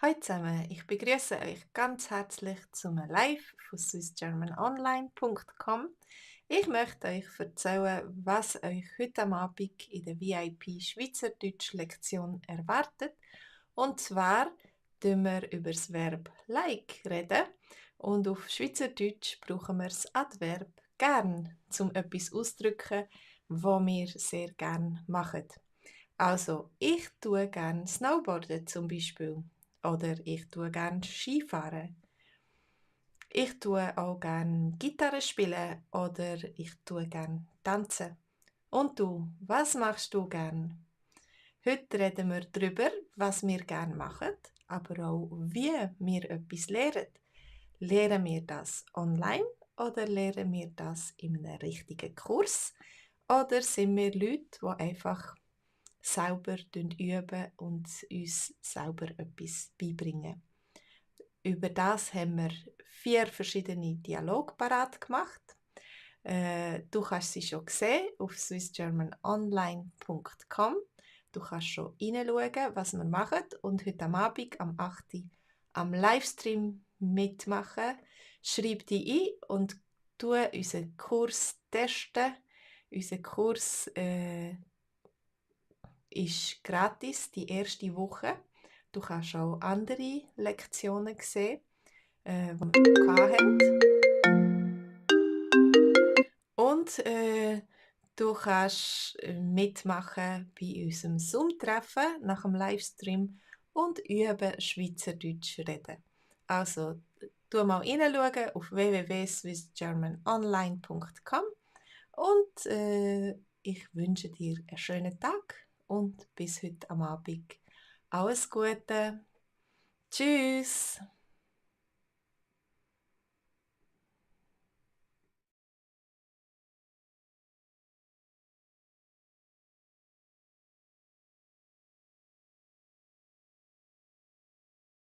Hallo zusammen, ich begrüße euch ganz herzlich zum Live von swissgermanonline.com. Ich möchte euch erzählen, was euch heute am Abend in der VIP Schweizerdeutsch Lektion erwartet. Und zwar reden wir über das Verb like reden und auf Schweizerdeutsch brauchen wir das Adverb gern, um etwas auszudrücken, was wir sehr gern machen. Also, ich tue gern Snowboarden zum Beispiel. Oder ich tue gern Skifahren. Ich tue auch gern Gitarre spielen oder ich tue gern tanzen. Und du, was machst du gern? Heute reden wir darüber, was wir gern machen, aber auch wie wir etwas lernen. Lehren wir das online oder lehren wir das in einem richtigen Kurs? Oder sind wir Leute, die einfach selber üben und uns selber etwas beibringen? Über das haben wir 4 verschiedene Dialoge parat gemacht. Du kannst sie schon sehen auf swissgermanonline.com. Du kannst schon hineinschauen, was wir machen und heute am Abend am 8. Uhr am Livestream mitmachen. Schreib dich ein und tu unseren Kurs testen. Unser Kurs ist gratis die erste Woche. Du kannst auch andere Lektionen sehen, die wir hatten. Und du kannst mitmachen bei unserem Zoom-Treffen nach dem Livestream und üben Schweizerdeutsch reden. Also, tu mal reinschauen auf www.swissgermanonline.com und ich wünsche dir einen schönen Tag und bis heute am Abend. Alles Gute. Tschüss.